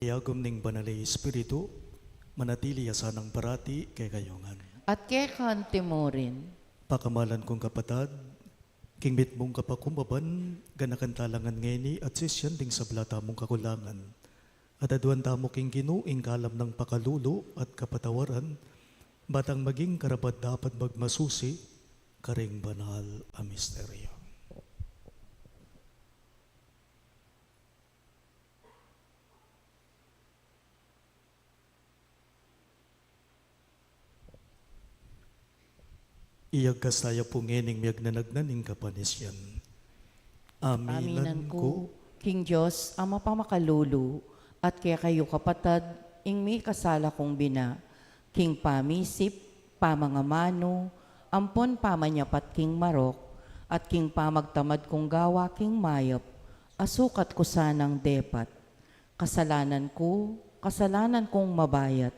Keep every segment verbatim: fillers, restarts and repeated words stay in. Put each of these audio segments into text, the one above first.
Iyagum ning Banal a Espiritu, manatili ya sanang parati kekayu ngan. At keka anti mu rin. Pakamalan kung kapatad, king mitmung kapakumbaban, ganakan tala ngan ngeni at sisian ding sabla tamung kakulangan. At aduan tamu king Ginu ing kalam nang pakalulu at kapatawaran, batang maging karapat-dapat magmasusi karing banal a misteryo. Iyagkas taya pu ngening miyagnanagnan ing kapanisian. Aminan ku king Dios a mapamakalulu, at kekayu kapatad, ing mikasala kung bina, king pamisip, pamangamanu, ampon pamanyapat king marok, at king pamagtamad kung gawa king mayap, a sukat ku sanang depat. Kasalanan ku, kasalanan kung mabayat.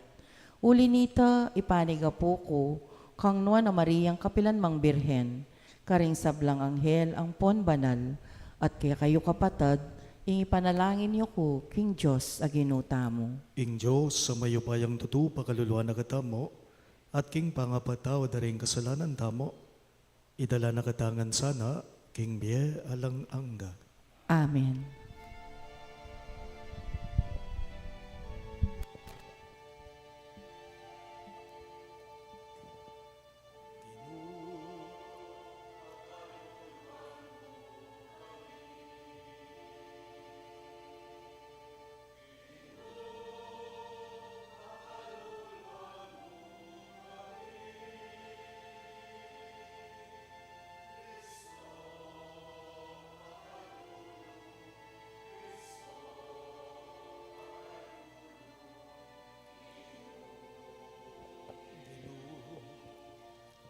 Uli nita, ipanigapu ku kang Nuan a Mariang kapilan mang Birhen, karing sablang anghel ampon banal, at kekayu kapatad, ing ipanalangin yu ku king Dios a Ginu tamu. Ing Dios a mayupayang tutu pakaluluan na katamu, at king pangapatawad da ring kasalanan tamu, idala na kata ngan sana king bie alang angga. Amen.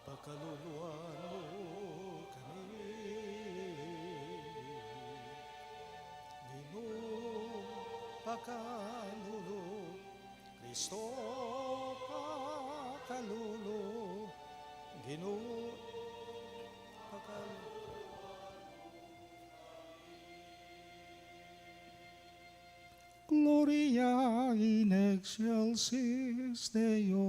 Pakaluluan mu kami. Ginu, pakalulu. Kristo, pakalulu. Ginu, pakalulu. Gloria in excelsis Deo.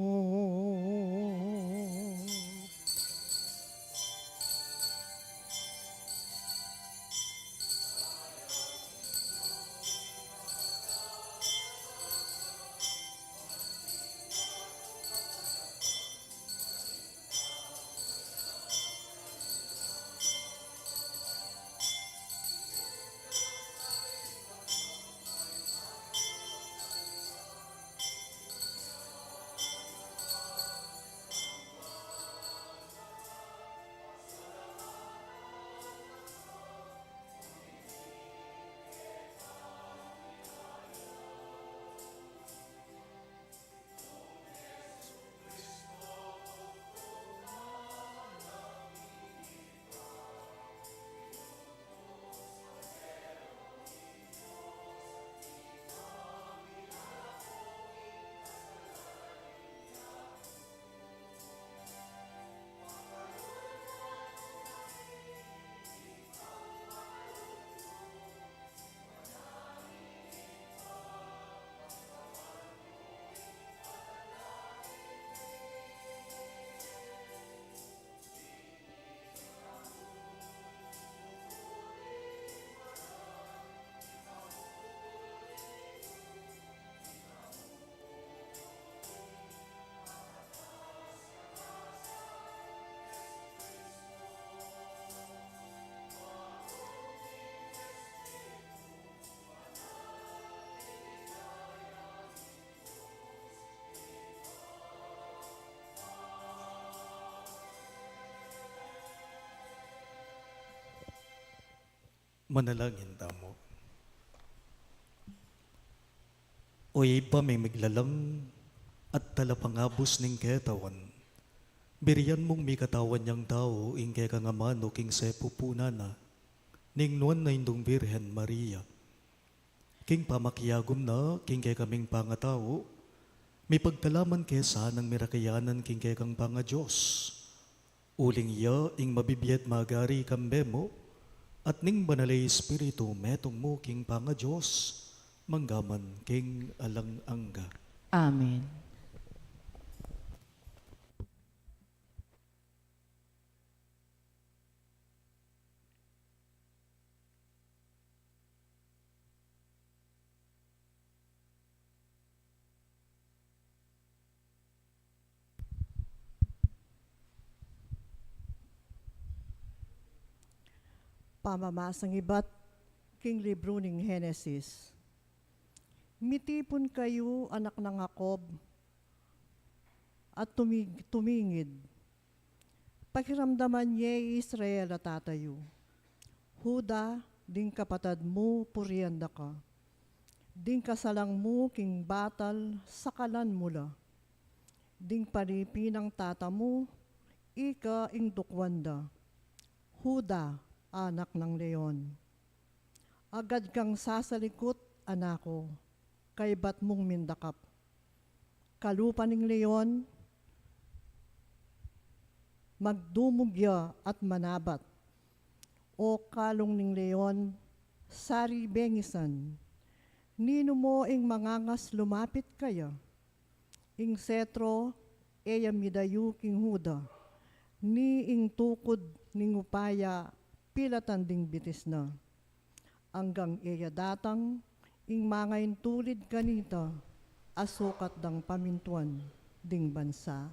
Manalangin tamu. O Ibpa ming miglalang at talapangabus ning ketawan, birian mung mikatawan yang tau ing kekang amanu king sepupunan na, ning nuan na Indung Birhen Maria. King pamakiagum na king kekaming pangatau, mipagtalaman ke sanang mirakianan king kekang pangaDios. Uling iya ing mabibie at magari kambe mu, at ning Banal a Espiritu metung mu king pangaDios, Mangga man king alang angga. Amen. Pamamasang ibat king libru ning Henesis. Mitipun kayu, anak nang Jacob, at tumig-, tumingid. Pakiramdaman ye, Israel a tata yu. Juda, ding kapatad mu, purian da ka. Ding kasalang mu king batal, sakalan mu la. Ding palipi nang tata mu, ika ing dukwan da. Juda, anak nang leon. Agad kang sasalikut, anak ku, kaybat mung mindakap. Kalupa ning leon, magdumug ya at manabat. O kalung ning leon, saribe ngisan, ninu mo ing mangangas lumapit kaya? Ing setro, e ya midayu king Juda, ni ing tukud ning upaya pilatan ding bitis na. Anggang e ya datang ing mangaintulid kanita a sukat dang pamintuan ding bansa.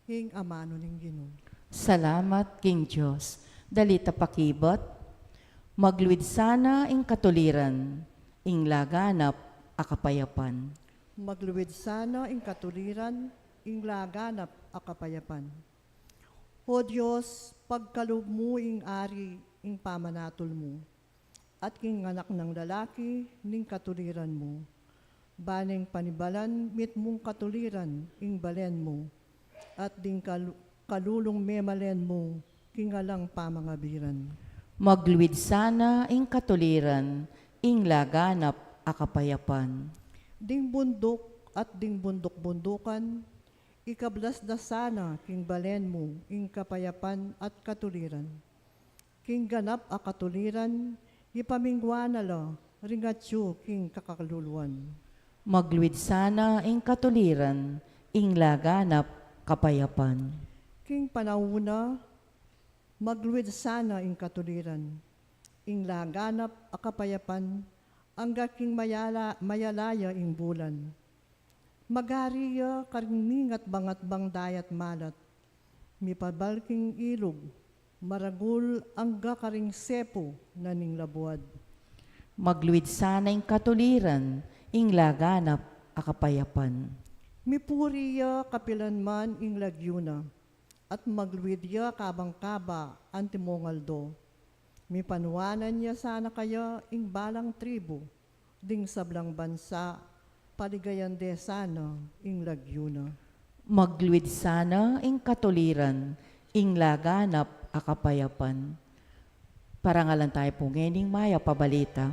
Ing amanu ning Ginu. Salamat king Dios. Dalit a pakibat. Magluid sana ing katuliran, ing laganap a kapayapan. Magluid sana ing katuliran, ing laganap a kapayapan. O Dios, pagkalub mu ing ari ing pamanatul mu, at king anak nang lalaki ning katuliran mu. Baneng panibalan mitmung katuliran ing balen mu, at ding kalu-, kalulung memalen mu king alang pamangabiran. Magluid sana ing katuliran, ing laganap a kapayapan. Ding bunduk at ding bunduk-bundukan, ikablas da sana king balen mu ing kapayapan at katuliran. King ganap a katuliran, ipamingwa na la ring atyu king kakaluluan. Magluid sana ing katuliran, ing laganap kapayapan. King panaun na, magluid sana ing katuliran, ing laganap a kapayapan, angga king mayala-, mayalaya ing bulan. Magari ya karing mingat bangat bang dayat malat, mipabal king ilug, maragul angga karing sepu na ning labuad. Magluid sana ing katuliran, ing laganap a kapayapan. Mipuri ya kapilan man ing lagyu na, at magluid ya kabang kaba antimong aldo. Mipanuanan ya sana kaya ing balang tribu ding sablang bansa, paligayan de sana ing lagyu na. Magluid sana ing katuliran, ing laganap a kapayapan. Parangalan tayu pu ngening mayap a balita.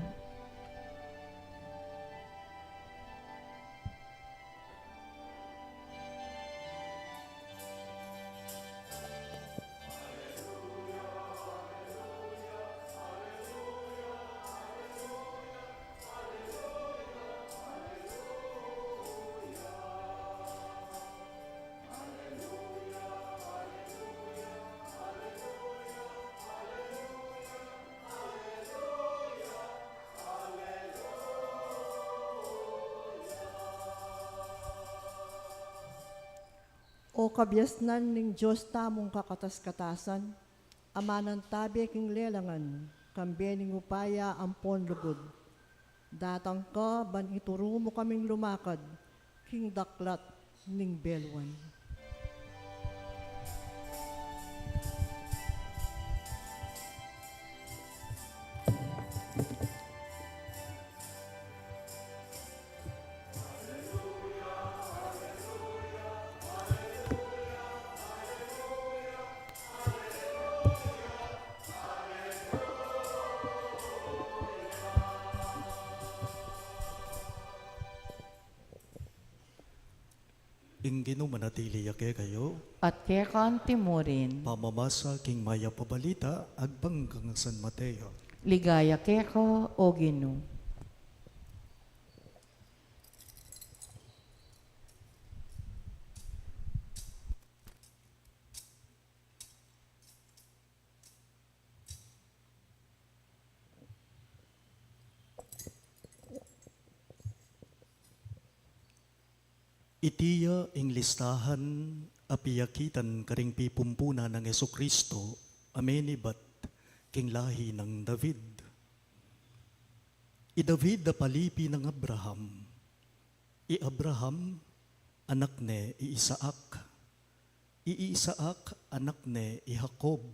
O kabiasnan ning Dios tamung kakatas-katasan, a manantabe king lelangan, kambe ning upaya ampon lugud. Datang ka ban ituru mu kaming lumakad king daklat ning beluan. Ing Ginu manatili ya kekayu. At keka antimurin. Pamamasa king mayap a balita agpang kang San Mateo. Ligaya keka, O Ginu. Iti ya ing listahan a piyakitan karing pipumpunan nang Jesucristo a menibat king lahi nang David. I David a palipi nang Abraham. I Abraham, anak ne i Isaac. I Isaac, anak ne i Jacob.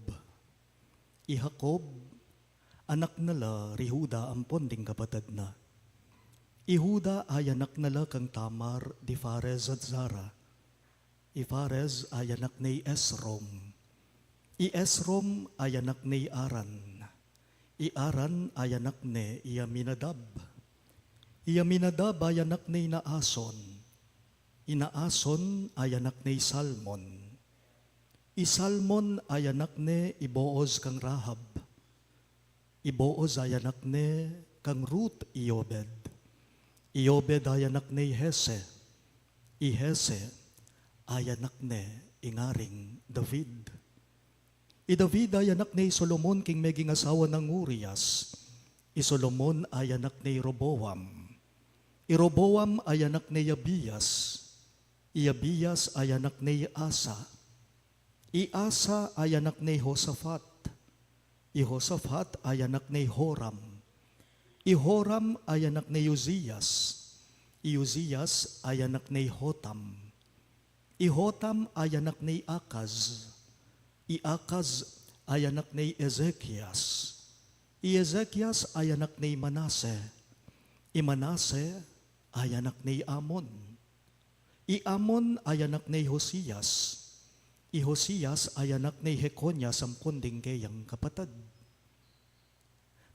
I Jacob, anak na la ri Juda ampon ding kapatad na. I Juda ay anak na la kang Tamar, di Pharez at Zara. I Pharez ay anak ne i Esrom. I Esrom ay anak ne i Aran. I Aran ay anak ne i Aminadab. I Aminadab ay anak ne i Naason. I Naason ay anak ne i Salmon. I Salmon ay anak ne i Boaz kang Rahab. I Boaz ay anak ne kang Ruth i Obed. I Obed ay anak ne i Jesse. I Jesse ay anak ne i Ngaring David. I David ay anak ne i Solomon king meging asawa nang Urias. I Solomon ay anak ne i Roboam. I Roboam ay anak ne i Abias. I Abias ay anak ne i Asa. I Asa ay anak ne i Josafat. I Josafat ay anak ne i Joram. I Joram ay anak ne i Uzias. I Uzias ay anak ne i Jotam. I Jotam ay anak ne i Akaz. I Akaz ay anak ne i Ezekias. I Ezekias ay anak ne i Manase. I Manase ay anak ne i Amon. I Amon ay anak ne i Josias. I Josias ay anak ne i Jeconias ampon ding keyang kapatad.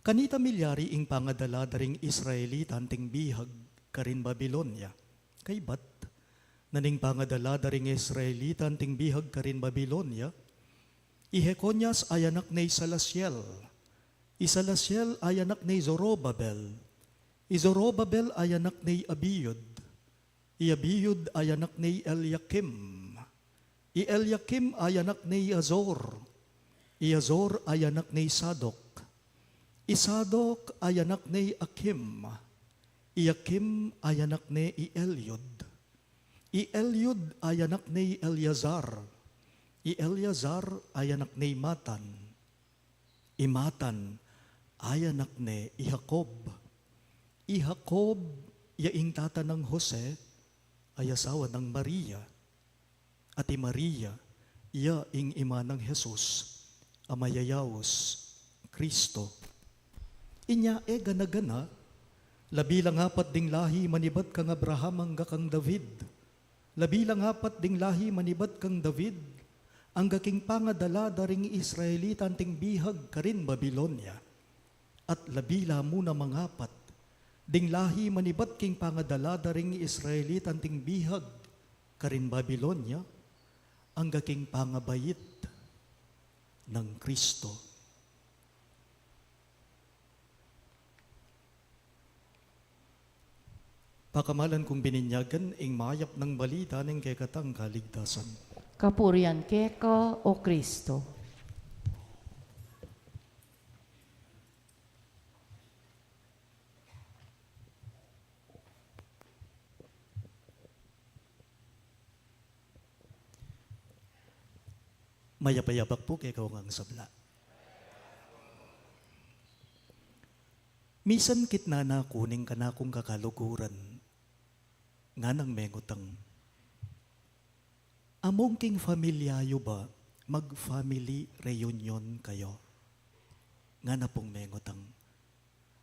Kanita milyari ing pangadala da ring Israelita anting bihag karin Babilonia. Kaybat, na ning pangadala da ring Israelita anting bihag karin Babilonia, i Jeconias ay anak ne i Salasiel. I Salasiel ay anak ne i Zorobabel. I Zorobabel ay anak ne i Abiud. I Abiud ay anak ne i Eliakim. I Eliakim ay anak ne i Azor. I Azor ay anak ne i Sadok. I Sadok ay anak ne i Akim. I Akim ay anak ne i Eliud. I Eliud ay anak ne i Eleazar. I Eleazar ay anak ne i Matan. I Matan ay anak ne i Jacob. I Jacob ya ing tata nang Jose a asawa nang Maria. At i Maria ya ing ima nang Jesus a mayayaus Kristo. Inya e gana-gana, labi lang apat ding lahi manibat kang Abraham angga kang David. Labi lang apat ding lahi manibat kang David, angga king pangadala da ring Israelita anting bihag karin Babilonia. At labi la mu namang apat ding lahi manibat king pangadala da ring Israelita anting bihag karin Babilonia, angga king pangabait nang Kristo. Pakamalan kung bininyagan ing mayap nang balita ning kekatang kaligtasan. Kapurian keka, O Kristo. Mayap a yabak pu kekayu ngan sabla. Misan kitnan na ku ning kanakung kakaluguran, nganang mengutang, "Among king familia yu ba, mag-family reunion kayu?" Ngana pung mengutang,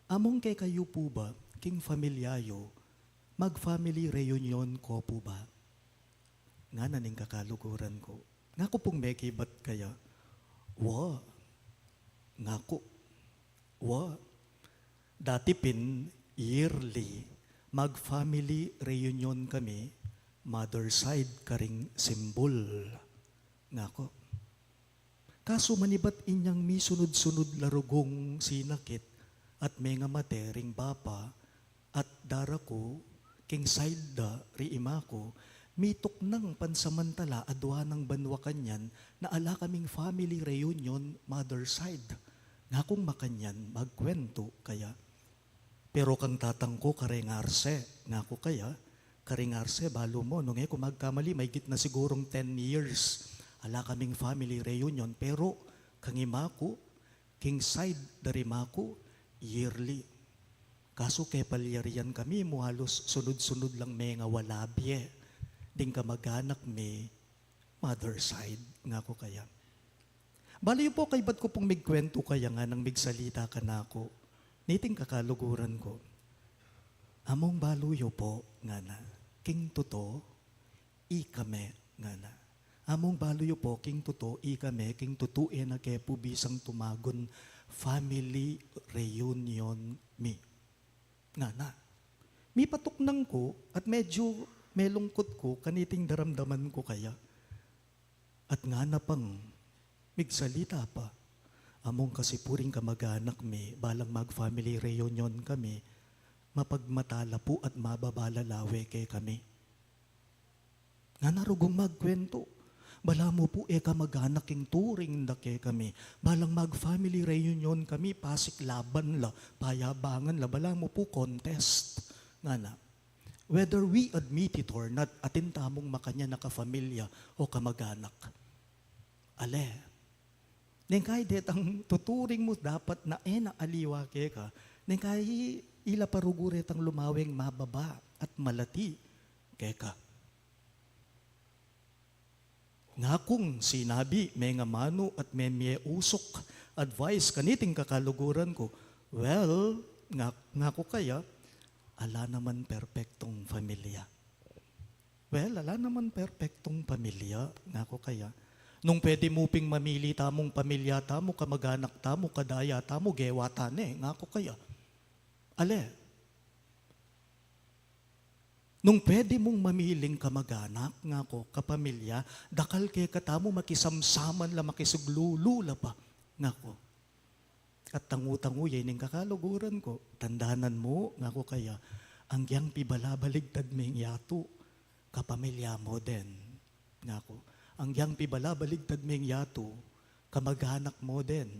"Among kekayu pu ba, king familia yu, mag-family reunion ko pu ba?" Ngana ning kakaluguran ku. Ngaku pung mekibat kaya, "Wa," ngaku, "wa. Dati pin yearly, mag-family reunion kami, mother side karing Simbul," ngaku. Kasu manibat inyang misunud-sunud la rugung sinakit at mengamate ring bapa at dara ku, king side da ri ima ku, mituknang pansamantala adua nang banua kanyan na ala kaming family reunion mother side. Ngakung makanyan, magkwentu kaya. Pero kang tatang ku, karing Arce, ngaku kaya, karing Arce, balu mu, nung e ku magkamali, maigit na sigurung ten years. Ala kaming family reunion, pero kang ima ku, king side da ri ima ku, yearly. Kasu kepalyarian kami mu, halus sunud-sunud lang mengawalabie ding kamaganak mi, mother side, ngaku kaya. Balu yu pu, kaybat ku pung migkwentu kaya, nganang migsalita kanaku niting kakaluguran ku. Among balu yu pu, ngana, king tutu, ika me, ngana. Among balu yu pu, king tutu, ika me, king tutu e na ke pu bisang tumagun family reunion mi, ngana. Mipatuknang ku at medyu melungkut ku kaniting daramdaman ku kaya. At ngana pang migsalita pa, among kasi pu ring kamaganak mi, balang mag-family reunion kami, mapagmata la pu at mababa la lawe kekami. Ngana rugung magkwentu, balamu pu e kamaganak ing turing da kekami. Balang mag-family reunion kami, pasiklaban la, payabangan la, balamu pu contest. Ngana, whether we admit it or not, atin tamung makanyan a kapamilya o kamaganak. Ale, neng kai detang tuturing mu dapat na e na aliwa keka, neng kai ila pa rugu retang lumaweng mababa at malati keka. Ngakung sinabi, mengamanu at memie usuk, advice kaniting kakaluguran ku, well, nga-, ngaku kaya, ala naman perpektong pamilya. Well, ala naman perpektong pamilya, ngaku kaya. Nung pwede mu ping mamili tamung pamilya tamu, kamaganak tamu, kadaya tamu, gewa ta ne, ngaku kaya. Ale, nung pwede mung mamiling kamaganak, ngaku, kapamilya, dakal kekatamu makisamsaman la, makisuglulu la pa, ngaku. At tangu-tangu ya ining kakaluguran ku, tandanan mu, ngaku kaya, anggyang pibalabaligtad meng yatu, kapamilya mu den, ngaku. Anggyang pibalabaligtad meng yatu, kamaganak mu den,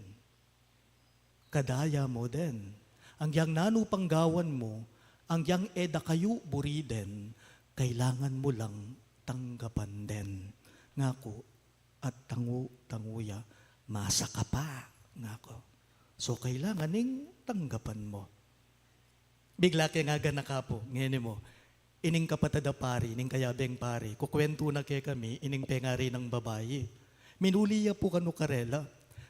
kadaya mu den. Anggyang nanu pang gawan mu, anggyang e da kayu buri den, kailangan mu lang tanggapan den, ngaku. At tangu-tangu ya, masa ka pa, ngaku. So, kailangan ning tanggapan mu. Bigla ke nga ganaka pu, ngeni mu, ining kapatad a pari, ining kayabeng pari, kukwentu na kekami ining pengari nang babai. Minuli ya pu kanu karela.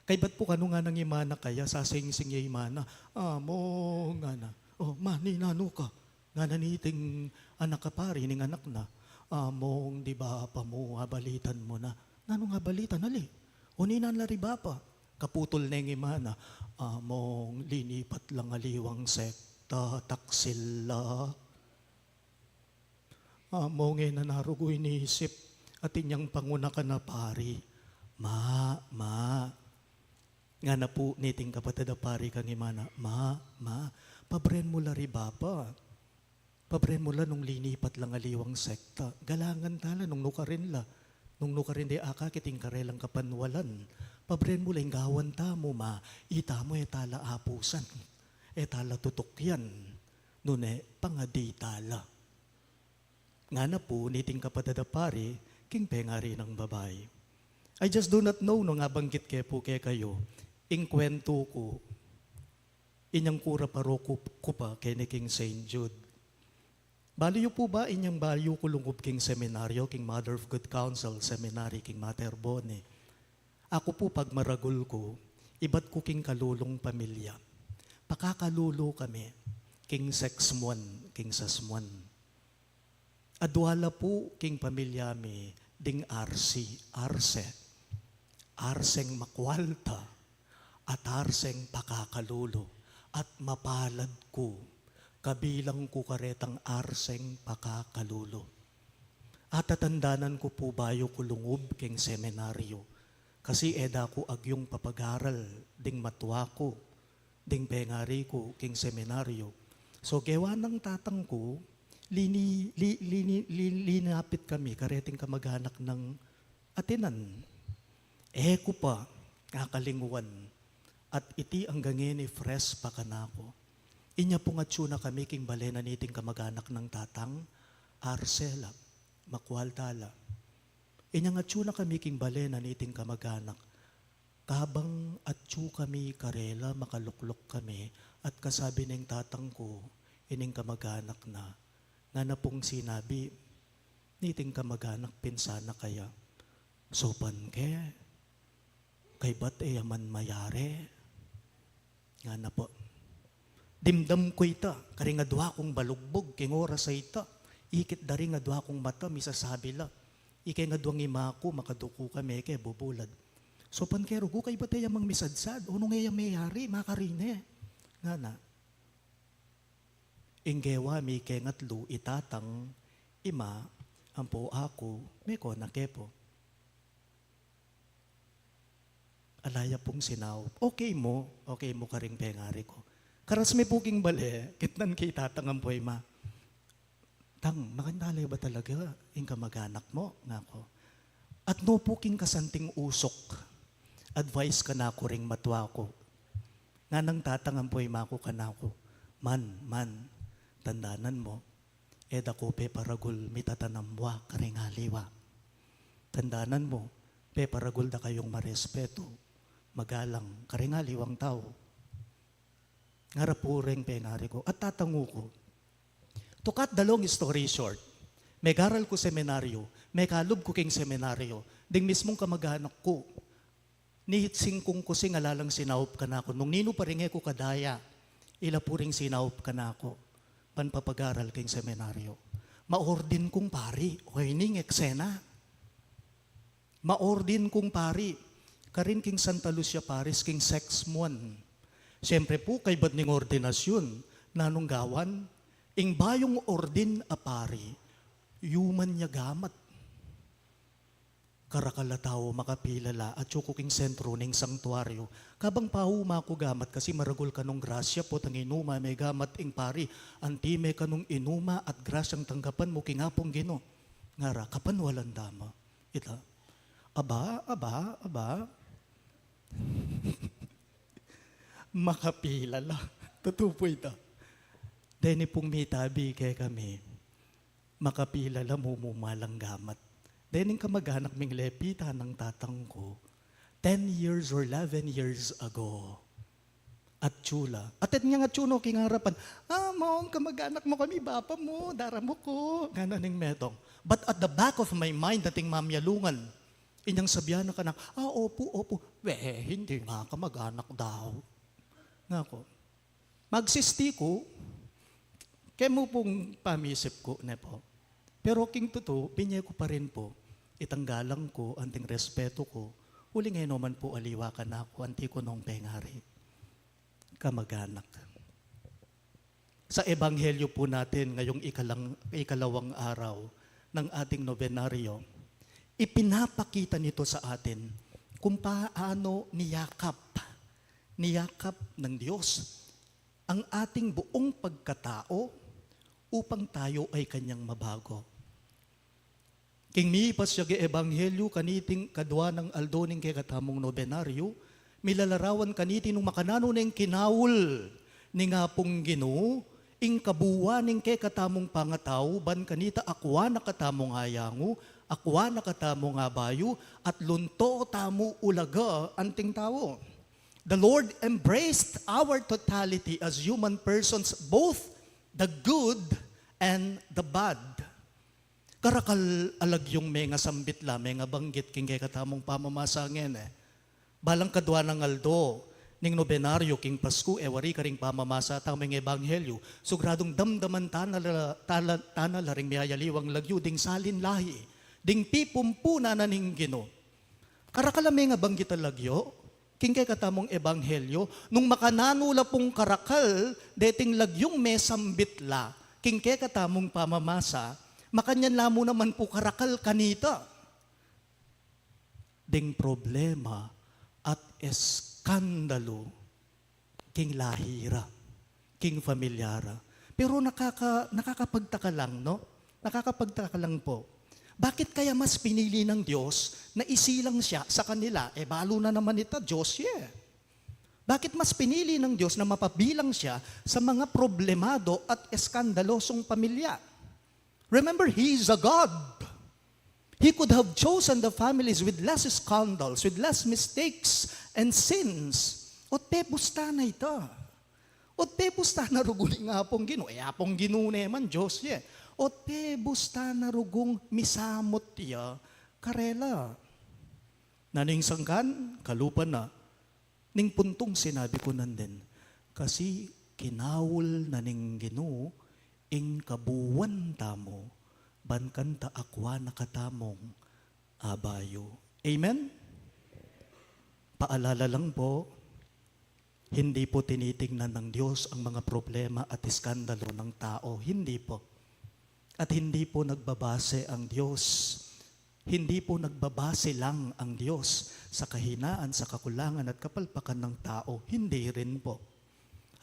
Kaybat pu kanu nganang imana kaya, sasingsing ya imana. Among, ngana. O, ma, ninanu ka? Ngana niting anak a pari, ining anak na. Among, di ba apa mu, abalitan mu na. Nanung abalitan, ali? O, ninan la ri bapa? Kaputul neng imana. Among, linipat lang aliwang sekta, taksil la. Among, e na narugu inisip, atin yang pangunakan a pari. Ma, ma. Ngana pu niting kapatad a pari kang imana, ma, ma, pabren mu la ri bapa. Pabren mu la nung linipat lang aliwang sekta. Galangan ta la nung nukarin la. Nung nukarin de akakit ing karelang kapanwalan. Pabren mu la ing gawan tamu, ma, itamu e ta la apusan. E ta la tutukyan. Nune, pangadi ta la. Ngana pu niting kapatad a pari king pengari nang babai. I just do not know nung abanggit ke pu kekayu ing kwentu ku, inyang kura paroku ku pa keni king Saint Jude. Balu yu pu ba inyang bayu ku lungub king seminaryo, king Mother of Good Counsel Seminary, king Mater Boni? Aku pu pagmaragul ku, ibat ku king kalulung pamilya. Pakakalulu kami, king sesmuan, king sesmuan. Adua la pu king pamilya mi ding Arsi, Arse. Arseng makualta, at arseng pakakalulu, at mapalad ku, kabilang ku karetang arseng pakakalulu. Atatandanan ku pu bayu ku lungub king seminaryo, Kasi e da ku agyung papagaral ding matua ku, ding pengari ku king seminaryo. So, gewa nang tatang ku, lini, li, lini, li, linapit kami kareting kamaganak nang atinan. E ku pa akalingwan, at iti anggang ngeni fresh pa kanaku. Inya pung atyu na kami king bale na niting kamaganak nang tatang, Arcela, makwalta la. Inyang atyu na kami king bale na niting kamaganak. Kabang atyu kami karela, makalukluk kami, at kasabi neng tatang ku, ining kamaganak na, ngana pung sinabi niting kamaganak, pinsan na kaya, "Saupan ke, kaybat e ya man mayari." Ngana pu. Dimdam ku ita, karing adua kung balugbug king oras a ita. Ikit da ring adua kung mata, misasabi la, "Ikeng aduang ima ku, makaduku kami ke bubulad. Saupan ke rugu, kaybat e ya mang misadsad, o nung e ya mayari, makarine." Ngana. Ing gewa mi keng atlu, i tatang, ima, ampo aku, meko na ke pu. Ala ya pung sinaup. Okay mu, okay mu karing pengari ku. Karas mi pu king bale, kitnan ke i tatang ampo ima. "Tang, makanale ba talaga ing kamaganak mu?" ngaku. "At nu pu king kasanting usuk, advice kanaku ring matua ku." Nganang tatang ampo ima ku kanaku, "Man, man, tandanan mu, e da ku peparagul mitatanam wa karing aliwa. Tandanan mu, peparagul da kayung marespetu, magalang karing aliwang tau." Ngara pu reng pengari ku, at tatangu ku. To cut the long story short, megaral ku seminaryo, mekalub ku king seminaryo, ding mismung kamaganak ku, nihit singkung ku sing ala lang sinaup kanaku, nung ninu pa ring e ku kadaya, ila pu ring sinaup kanaku, ban papagaral king seminaryo. Maordin kung pari, o ining eksena. Maordin kung pari, karin king Santa Lucia Parish, king Sexmuan. Siyempre pu, kaybat ning ordinasyun, nanung gawan, ing bayung ordin a pari, yuman ya gamat. Karakal a tau, makapila la, atyu ku king sentru ning sangtuaryo. Kabang pauma ku gamat, kasi maragul kanung grasya pu, tanginuma me gamat ing pari, anti me kanung inuma at grasyang tanggapan mu king Apung Ginu. Ngara, kapanwalan da mu. Ita, aba, aba, aba. Makapila la. Tutu pu ita. Deni pung mitabi kekami, makapila la, mumuma lang gamat. Dening kamaganak ming lepita nang tatang ku, ten years or eleven years ago. Atyu la. Atin yang atyu no king arapan. "Ah, mong kamaganak mu kami, bapa mu, daramu ku." Ngana ning metung. But at the back of my mind, ating mamialungan, inyang sabian na kanak, "Ah, opu, opu." "We, hindi nga kamaganak daw." Ngaku. Magsisti ku, kemu pung pamisip ku, ne pu. Pero king tutu, binye ku pa rin pu itang galang ku, anting respetu ku, uling e no man pu aliwa kanaku, anti ku nong pengari. Kamaganak. Sa ebanghelyo pu natin ngayong ikalang, ikalawang araw ng ating nobenaryo, ipinapakita nito sa atin kung paano niyakap, niyakap ng Diyos ang ating buong pagkatao upang tayo ay kanyang mabago. King mipasyag a ebanghelyo kaniting kadwa nang aldo ning kekatamung nobenaryo, milalarawan kaniti nung makananu neng kinaul ning Apung Ginu ing kabuuan ning kekatamung pangatau, ban kanita akwa na katamung ayangu, akwa na katamung abayu, at lunto tamu ulaga anting tau. The Lord embraced our totality as human persons, both the good and the bad. Karakal a lagyung mengasambit la, mengabanggit king kekatamung pamamasa ngeni. Balang kadwa nang aldo ning nobenaryo king Pasku, e wari karing pamamasa tamu ing ebanghelyo, siguradung damdaman tana la, tala-, tana la ring miyayaliwang lagyu ding salin lahi, ding pipumpunan na ning Ginu. Karakal a mengabanggit a lagyu king kekatamung ebanghelyo, nung makananu la pung karakal deting lagyung mesambit la king kekatamung pamamasa, makanyan la mu naman pu karakal kanita. ding problema at eskandalu king lahi ra, king pamilya ra. Pero nakaka-, nakakapagtaka lang, no? Nakakapagtaka lang po. Bakit kaya mas pinili ng Diyos na isilang siya sa kanila? E, balu na naman ita, Diyos ya e. Bakit mas pinili ng Diyos na mapabilang siya sa mga problemado at eskandalosong pamilya? Remember, He is a God. He could have chosen the families with less scandals, with less mistakes and sins. Ot pebusta na ita. Ot pebusta na rugu ning Apung Ginu. E, Apung Ginu ne man, Diyos ya e. Ot pebusta na rugung misamut ya karela. Nanu ing sangkan? Kalupa na ning puntung sinabi ku nandin, kasi kinaul na ning Ginu ing kabuan tamu, ban kanta akua na katamung abayu. Amen? Paalala lang po, hindi po tinitingnan ng Diyos ang mga problema at iskandalo ng tao. Hindi po. At hindi po nagbabase ang Diyos, hindi po nagbabase lang ang Diyos sa kahinaan, sa kakulangan at kapalpakan ng tao. Hindi rin po.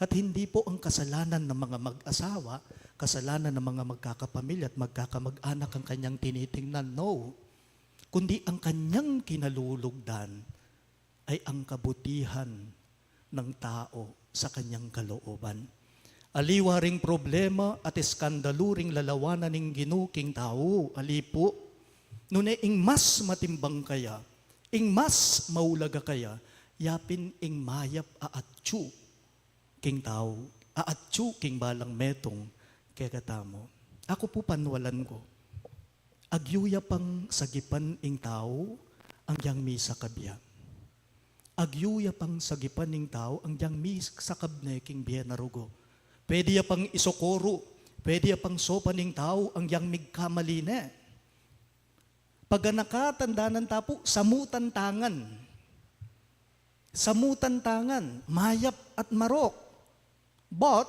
At hindi po ang kasalanan ng mga mag-asawa, kasalanan ng mga magkakapamilya at magkakamag-anak ang kanyang tinitingnan. No. Kundi ang kanyang kinalulugdan ay ang kabutihan ng tao sa kanyang kalooban. Aliwa ring problema at eskandalu ring lalawanan ning Ginu king tau, ali pu. Nune ing mas matimbang kaya, ing mas maulaga kaya, yapin ing mayap a atyu king tau, a atyu king balang metung kekatamu. Aku pu panwalan ku. Agyu ya pang sagipan ing tau anggiyang misakab ya. Agyu ya pang sagipan ing tau anggiyang misakab ne king bie na rugu. Pwede ya pang isokoru, pwede ya pang sopan ing tau anggiyang migkamali ne. Paganaka, tandanan ta pu, samutan ta ngan. Samutan ta ngan, mayap at marok. But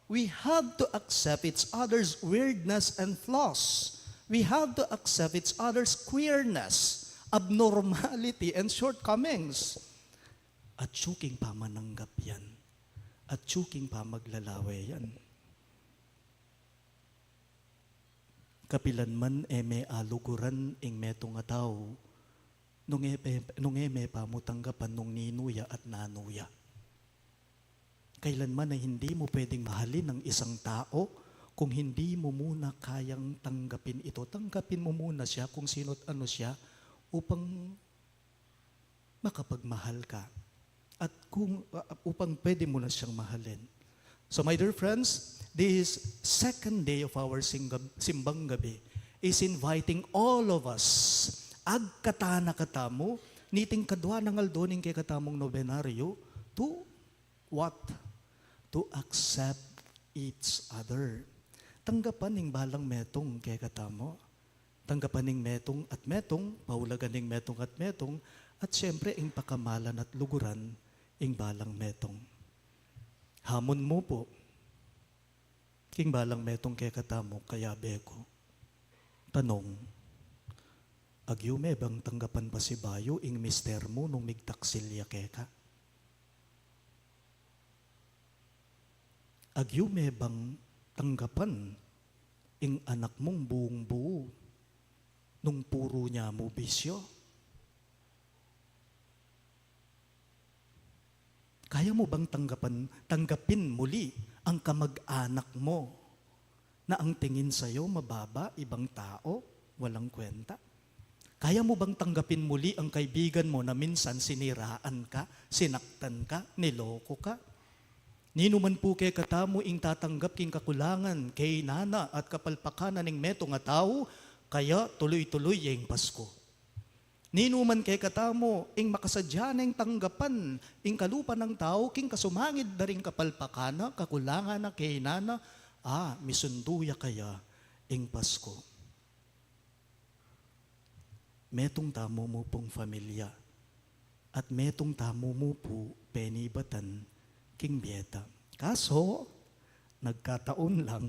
we have to accept each other's weirdness and flaws. We have to accept each other's queerness, abnormality, and shortcomings. Atyu king pamananggap yan. Atyu king pamaglalawe yan. Kapilan man e me aluguran ing metung a tau, nung e pe-, nung e me pa mu tanggapan nung ninu ya at nanu ya. Kailanman ay hindi mo pwedeng mahalin ang isang tao kung hindi mo muna kayang tanggapin ito. Tanggapin mo muna siya kung sino't ano siya upang makapagmahal ka. At kung, uh, upang pwede mo na siyang mahalin. So, my dear friends, this second day of our singgab-, simbang gabi is inviting all of us, agkatan na katamu, niting kadwa nang aldo ning kekatamung nobenaryo, to what? To accept each other. Tanggapan ing balang metung kekatamu. Tanggapan ing metung at metung, paulagan ing metung at metung, at siyempre ing pakamalan at luguran ing balang metung. Hamon mu pu, king balang metung kekatamu, kayabe ku. Tanung, agyu me bang tanggapan pasibayu ing mister mu nung migtaksil ya keka? Agyu me bang tanggapan ing anak mung buung-buu nung puru nya mu bisyo? Kaya mo bang tanggapan, tanggapin muli ang kamag-anak mo na ang tingin sa'yo mababa, ibang tao, walang kwenta? Kaya mo bang tanggapin muli ang kaibigan mo na minsan siniraan ka, sinaktan ka, niloko ka? Ninu man pu kekatamu ing tatanggap king kakulangan, kahinaan at kapalpakan ning metung a tau, kaya tuloy-tuloy ya ing Pasko. Ninu man kekatamu ing makasadya neng tanggapan ing kalupa nang tau king kasumangid da ring kapalpakan na, kakulangan na, kahinaan na, a, misundu ya kaya ing Pasko. Metung tamu mu pung familia, at metung tamu mu pu penibatan king bie ta. Kaso, nagkataon lang,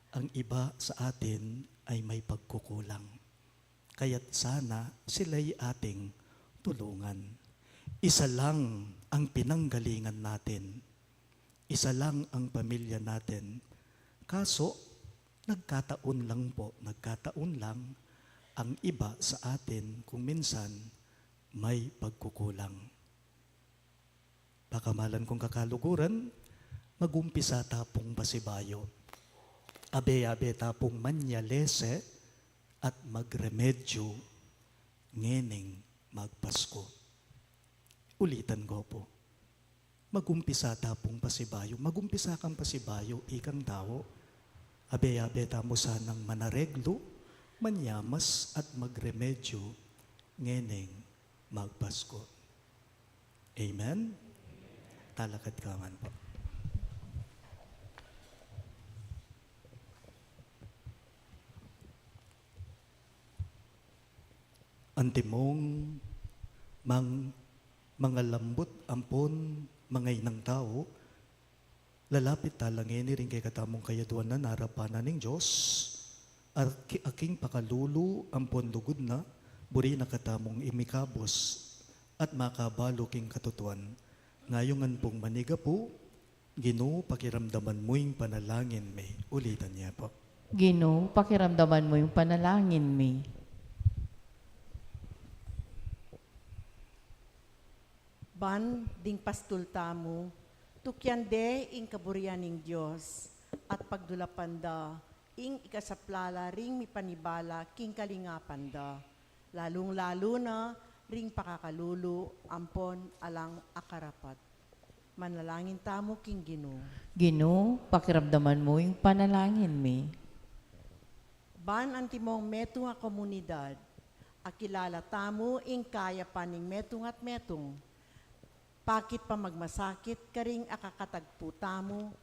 ang iba sa atin ay may pagkukulang. Kaya't sana sila'y ating tulungan. Isa lang ang pinanggalingan natin. Isa lang ang pamilya natin. Kaso, nagkataon lang po, nagkataon lang ang iba sa atin kung minsan may pagkukulang. Pakamalan kung kakaluguran, magumpisa ta pung pasibayu. Abe-abe ta pung manyalese at magremedyu ngening magPasko. Ulitan ko po. Magumpisa ta pung pasibayu. Magumpisa kang pasibayu, ikang tau. Abe-abe ta mu sanang manareglu, manyamas at magremedyu ngening magPasko. Amen? Talakad ka man po. Antimong mang-, mangalambut ampon mangainang tau, lalapit ta la ngeni ring kekatamung kayaduanan arapan na ning Dios, at ki-, aking pakalulu ampon lugud na, buri na katamung imikabus at makabalu king katutuan. Ngayungan pung manigapu, Ginu, pakiramdaman mu ing panalangin mi. Ulitan ya po. Ginu, pakiramdaman mu ing panalangin mi. Ban ding pastul tamu, tukyan de ing kaburian ning Dios, at pagdulapan da ing ikasaplala ring mipanibala king kalingapan da, lalung-lalu na ring pakakalulu ampon alang akarapat. Manalangin tamu king Ginu. Ginu, pakiramdaman mu ing panalangin mi. Ban antimong metung a komunidad, akilala tamu ing kayapan ning metung at metung, pakit pamagmasakit karing akakatagpu tamu,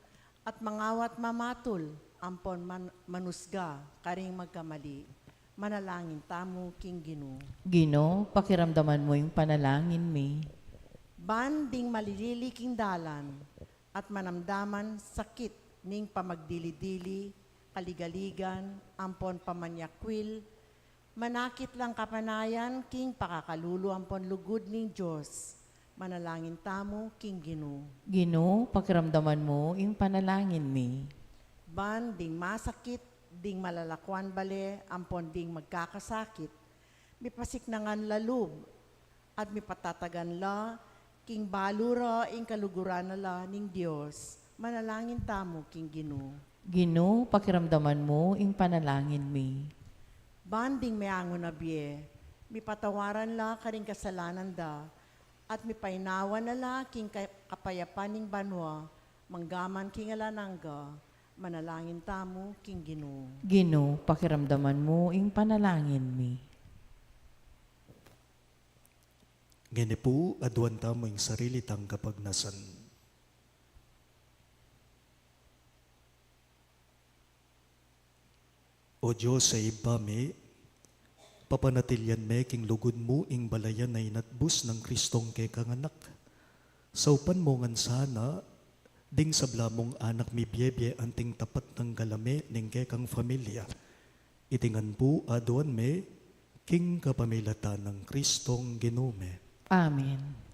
at mangawat mamatul ampon man-, manusga karing magkamali. Manalangin tamu king Ginu. Ginu, pakiramdaman mu ing panalangin mi. Ban ding malilili king dalan at manamdaman sakit ning pamagdili-dili, kaligaligan, ampon pamanyakwil, manakit lang kapanayan king pakakalulu ampon lugud ning Dios. Manalangin tamu king Ginu. Ginu, pakiramdaman mu ing panalangin mi. Ban ding masakit, ding malalakuan bale, ampon ding magkakasakit, mipasiknangan la lub, at mipatatagan la king balu ra ing kaluguran na la ning Dios. Manalangin tamu king Ginu. Ginu, pakiramdaman mu ing panalangin mi. Ban ding meangu na bie, mipatawaran la karing kasalanan da, at mipainawa na la king ka-, kapayapan ning banua, manggaman king alang angga. Manalangin tamu king Ginu. Ginu, pakiramdaman mu ing panalangin mi. Ngeni pu, aduan tamu ing sarili tang kapagnasan. O Dios a Ibpa mi, papanatilian me king lugud mu ing balayan a inatbus nang Kristong kekang Anak. Saupan mu ngan sana ding sabla mung anak mibiebie anting tapat nang galame ning kekang familia. Iti ngan pu aduan me king kapamilatan nang Kristong Ginu mi. Amen.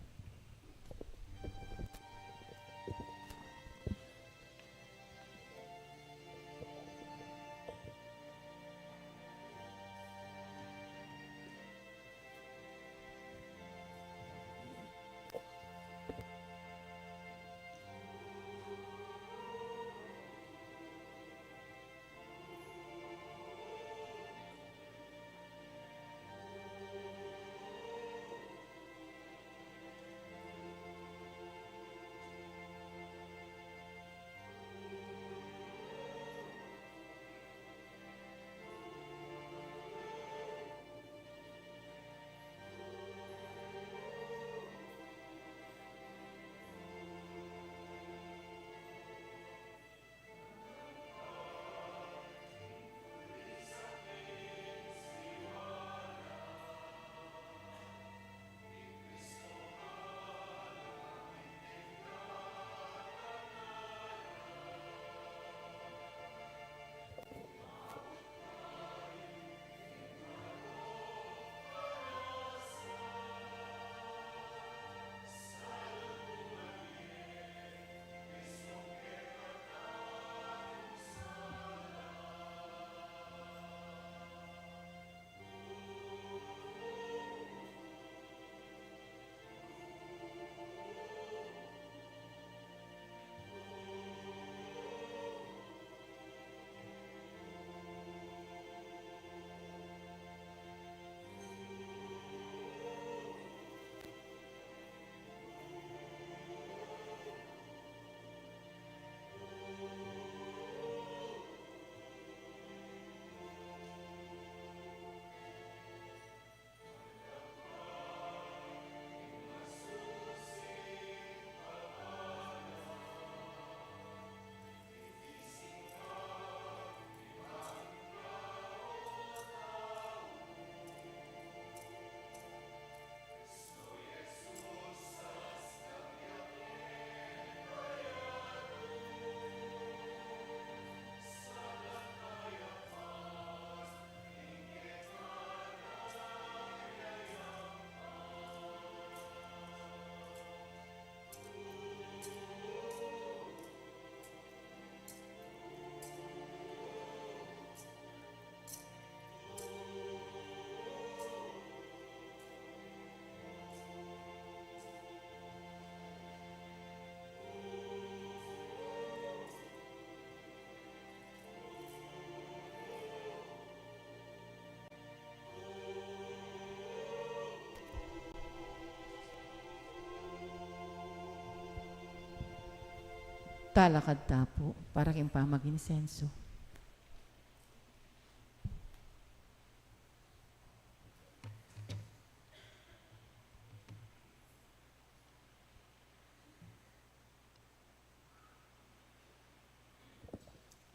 Talakad ta pu para king pamaginsenso.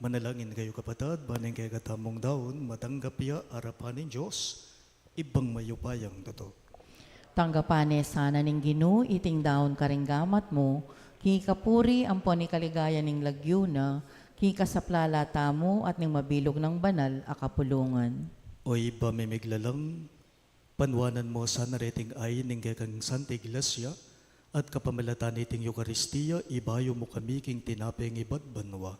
Manalangin kayu, kapatad, ban ing kekatamung daun matanggap ya arapan ning Dios, Ibpang mayupayang tutu. Tanggapan ne sana ning Ginu iting daun karing gamat mu, king ikapuri ampon ikaligaya ning lagyu na, king ikasaplala tamu at ning mabilug nang banal a kapulungan. O Ibpa ming miglalang, panuanan mu sana reting ain ning kekang Santa Iglesia, at kapamilatan niting Eukaristia, ibayu mu kami king tinapeng ibat banua.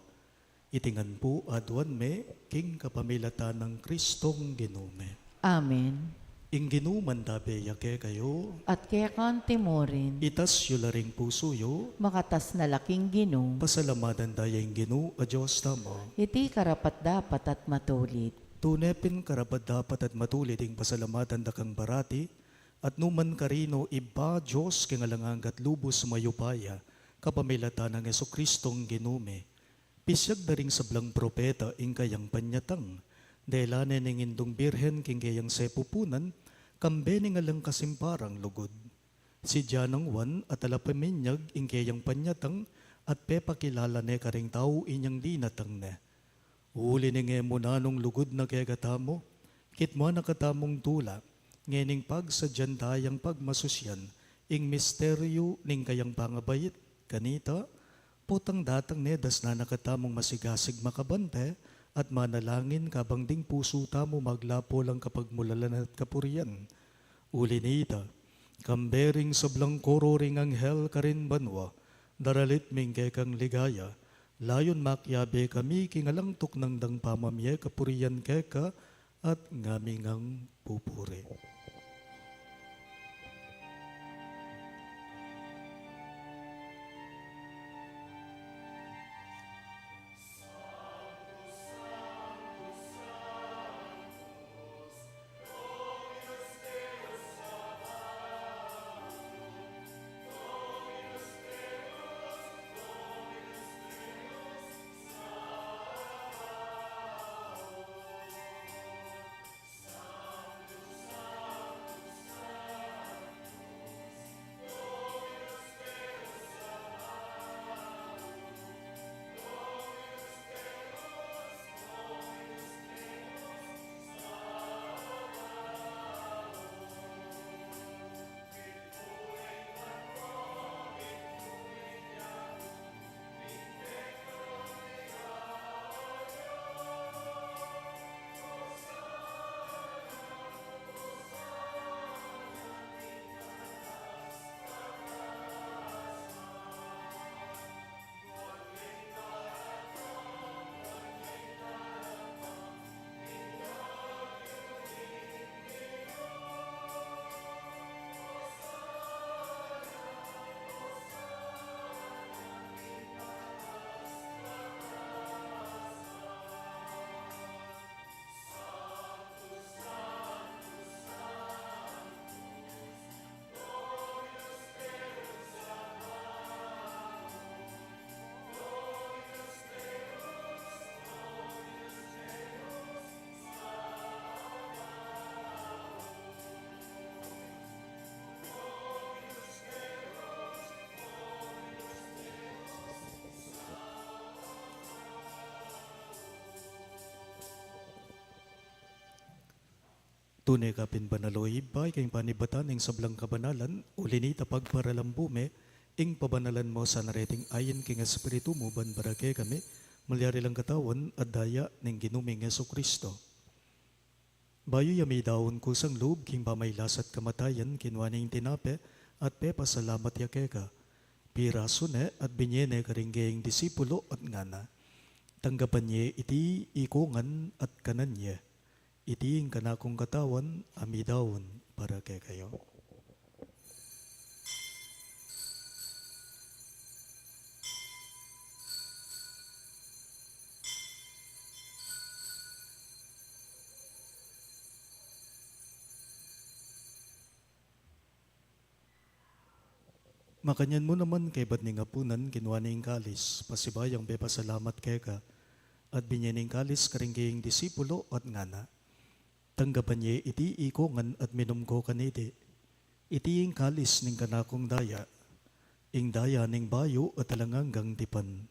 Iti ngan pu aduan me king kapamilatan nang Kristong Ginu me. Amen. Ing Ginu mantabe ya kekayu. At keka mu rin. Itas yu la ring pusu yu. Makatas na la king Ginu. Pasalamatan taya ing Ginu a Dios tamu. Iti karapat-dapat at matulid. Tune pin karapat-dapat at matulid ing pasalamatan da kang parati, at numan karino Ibpa, Dios king alang angga at lubus mayupaya, kapamilatan nang Jesukristong Ginu mi. Pisyag da ring sablang propeta ing kayang panyatang. Dela ne ning Indung Birhen king keyang sepupunan, kambe ning alang kasimparang lugud. Sidya nang Juan a talapaminyag ing keyang panyatang at pepakilala ne karing tau inyang dinatang ne. Uli ning e mu nanung lugud na kekatamu, kitmuan na katamung tula, ngening pagsadyan tayang pagmasusyan ing misteryu ning kayang pangabait. Kanita, potang datang ne, dasnan na katamung masigasig makabante at manalangin kabang ding pusu tamu maglapo lang kapagmulalan at kapurian. Uli nita, kambe ring sablang koro ring anghel karin banua, daralit mi ing kekang ligaya, layun makiabe kami king alang tuknang dang pamamie kapurian keka, at ngami ngang pupuri. Tune ka pin banal, o Ibpa, ika ing panibatan ning sablang kabanalan, uli nita pagparalambu me ing pabanalan mu sana reting ain king Espiritu mu ban para kekami malyari lang katawan at daya ning Ginu ming Jesucristo. Bayu ya midaun kusang lub king pamailas at kamatayan, kinua ne ing tinape at pepasalamat ya keka. Pirasu ne at binye ne karing kayang disipulo at ngana: Tanggapan ye iti ikongan at kanan ye. Iti ing kanakung katawan a midaun para kekayu. Makanyan mu naman kaybat ning apunan, kinua ne ing kalis, pasibayu yang pepasalamat keka, at binye ne ing kalis karing kayang disipulo, at ngana: Tanggapan ye iti ikongan at minum ko kaniti. Iti ing kalis ning kanakung daya, ing daya ning bayu at alang anggang tipan,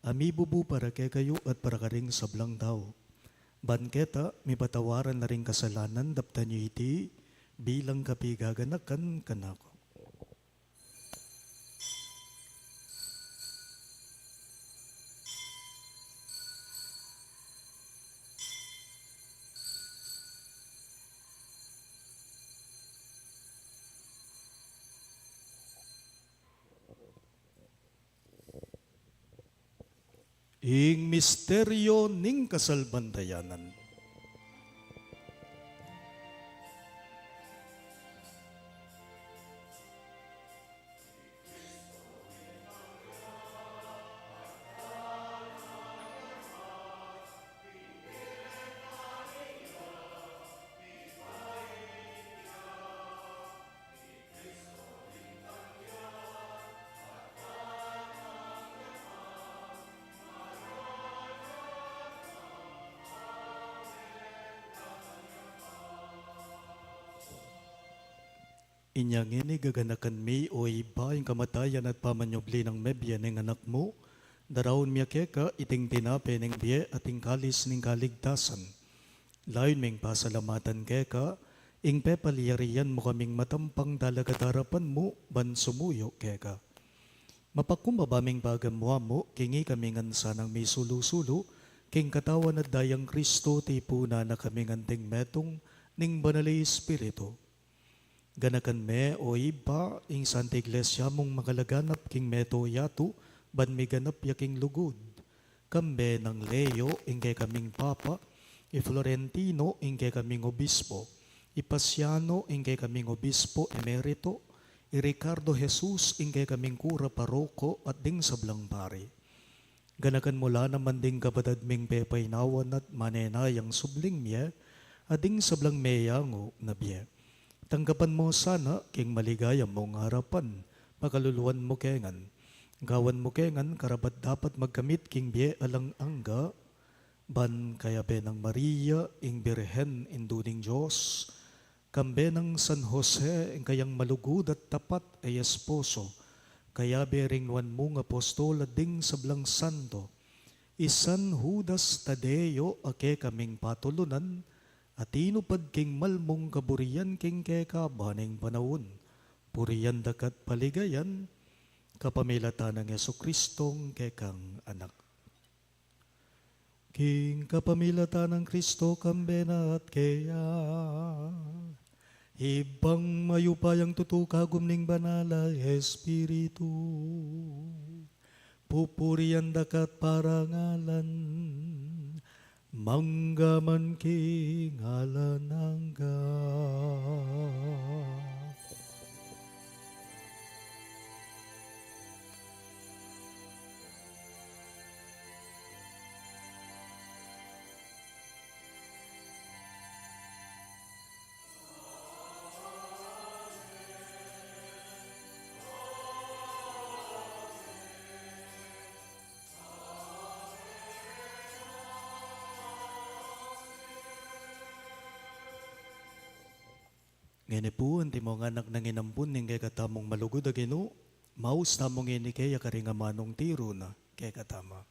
a mibubu para kekayu at para karing sablang tau. Ban keta mipatawaran la ring kasalanan, daptan yu iti bilang kapigaganakan kanaku. Ing misteryo ning kasalpantayanan. Inya ngeni gaganakan mi, o Ibpa, ing kamatayan at pamanyubli nang mebie ning Anak mu, daraun mi keka iting tinape ning bie at ing kalis ning kaligtasan. Layun ming pasalamatan keka ing pepalyarian mu kaming matampang talaga darapan mu ban sumuyu keka. Mapakumbaba ming pagamuan mu king ikami ngan sanang misulu-sulu king katawan at dayang Kristo, tipunan na kaming anting metung ning Banal a Espiritu. Ganakan me, o Ibpa, ing Santa Iglesia mung makalaganap king meto yatu, ban miganap ya king lugud. Kambe nang Leo, ing kekaming Papa, i Florentino, ing kekaming Obispo, i Pasiano, ing kekaming Obispo Emerito, i Ricardo Jesus, ing kekaming Kura Paroko, at ding sablang pari. Ganakan mu la naman ding kapatad ming pepainawan at manenayang subling mie, at ding sablang meyangu na bie. Tanggapan mu sana king maligaya mung arapan, pakaluluan mu ke ngan. Gawan mu ke ngan karapat-dapat magkamit king bie alang angga, ban kayabe nang Maria, ing Birhen, Indu ning Dios, kambe nang San Jose, ing kayang malugud at tapat a esposo, kayabe ring nuan mung apostol at ding sablang santo, i San Judas Tadeo a kekaming patulunan, a tinupad king mal mung kaburian king kekaban ning panaun, purian da ka at paligayan, kapamilatan nang Jesucristong kekang Anak. King kapamilatan nang Kristo, kambe na at keya, Ibpang mayupayang tutu, kagum ning Banal a Espiritu, pupurian da ka at parangalan, mangga man king alang angga. Ngeni pu, antimo ngan nang inampun ning kekatamung malugud a Ginu, maus tamu ngeni keya karing amanung tiru na kekatamu.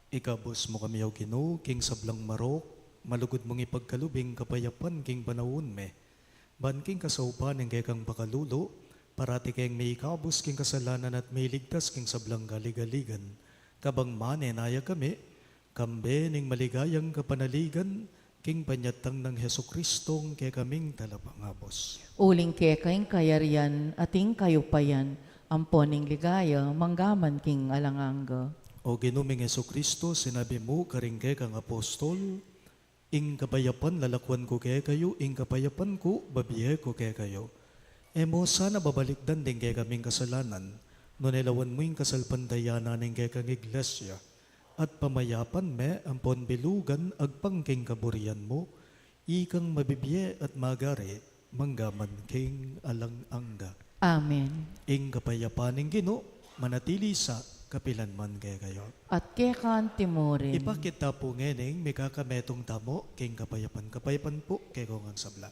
Ikabus mu kami, O Ginu, king sablang marok, malugud mung ipagkalub ing kapayapan king panaun mi. Ban king kasaupan ning kekang pakalulu, parati keng miikabus king kasalanan at miiligtas king sablang kaligaligan. Kabang manenaya kami, kambe ning maligayang kapanaligan, king panyatang nang Jesucristong kekaming Talapangabus. Uling keka ing kayarian at ing kayupayan, ampon ing ligaya, manggaman king alang angga. O Ginu ming Jesucristo, sinabi mu karing kekang apostol, "Ing kapayapan lalakwan ku kekayu, ing kapayapan ku babie ku kekayu." E mu sana babalikdan ding kekaming kasalanan, nune lawan mu ing kasalpantayanan ning kekang Iglesia, at pamayapan me ampon bilugan agpang king kaburian mu, ikang mabibie at magari, manggaman king alang angga. Amen. Ing kapayapan ning Ginu, manatili sa kapilan man kekayu. At keka anti mu rin. Ipakit ta pu ngening mikakametung tamu king kapayapan. Kapayapan pu kekong sabla.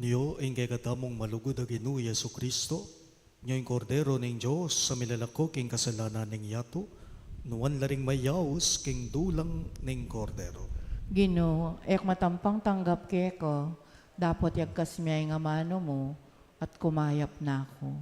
Nyo ing kekatamung malugud a Ginu Jesucristo, nyo ing Kordero ning Dios a milalako king kasalanan ning yatu, nuan la ring mayaus king dulang ning Kordero. Ginu, e ku matampang tanggap keka, dapot yagkas me ing amanu mu, at kumayap na ku.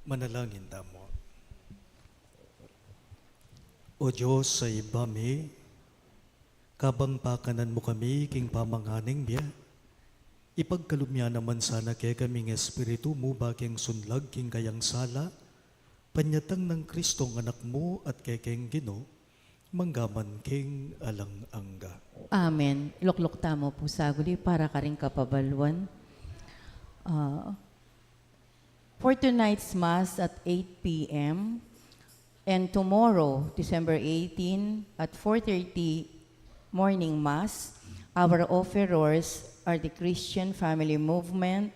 Manalangin tamu. O Dios a Ibpa mi, kabang pakanan mu kami king pamangan ning bie, ipagkalub mu naman sana kekami ing Espiritu mu ba king sunlag king kayang sala, panyatang nang Kristong Anak mu at kekeng Ginu, mangga man king alang angga. Amen. Lukluk tamu pu saguli para karing kapabaluan. Ah, for tonight's Mass at eight p m and tomorrow, December eighteen, at four thirty morning Mass, our offerers are the Christian Family Movement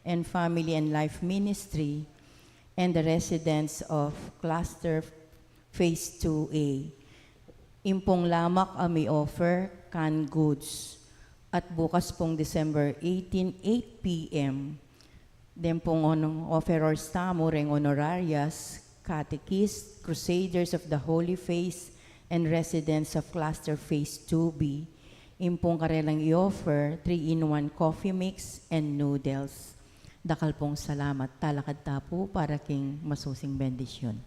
and Family and Life Ministry and the residents of Cluster Phase two A. Impong lamak a mi-offer canned goods. At bukas pong December eighteen, eight p m, den pong onong offerers tamu reng honorarias, catechists, crusaders of the Holy Face, and residents of Cluster Phase two B. Impong karelang i-offer three-in-one coffee mix and noodles. Dakal pong salamat. Talakad ta pu para king masusing bendisyun.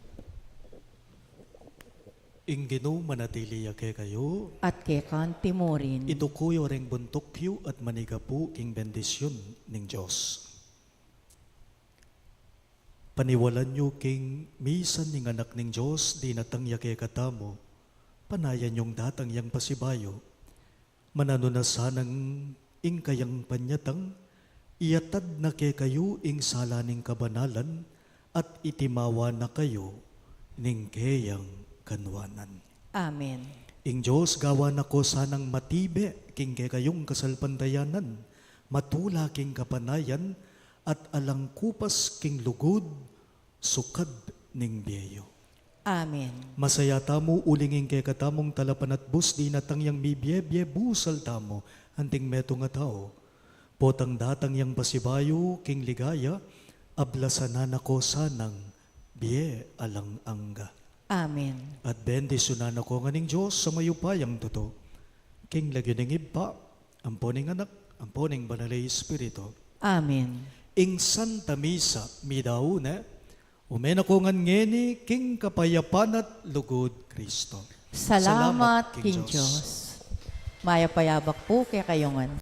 Ing Ginu manatili ya kekayu. At keka naman murin. Ituku yu reng buntuk yu at maniga pu king bendisyun ning Dios. Paniwalan yu king misan ning Anak ning Dios, dinatang ya kekatamu, panayan yung datang yang pasibayu. Mananu na sanang ing kayang panyatang, iyatad na kekayu ing sala ning kabanalan, at itimawa na kayu ning keyang kanuanan. Amen. Ing Dios gawan na ko sanang matibe king kekayung kasalpantayanan, matula king kapanayan, at alang kupas king lugud, sukad ning bie yu. Amen. Masaya tamu uling ing kekatamung talapanatbus dinatang yang mibie-bie busal tamu, anting metung a tau. Potang datang yang pasibayu king ligaya, ablasan na ko sanang bie alang angga. Amen. At bendisyunan na ko ngan ning Dios a mayupayang tutu, king lagyu ning Ibpa, ampo ning Anak, ampo ning Banal a Espiritu. Amen. Ing Santa Misa, midaun ne, ume na ko ngan ngeni king kapayapan at lugud Kristo. Salamat king Dios. Mayap a yabak pu kekayu ngan.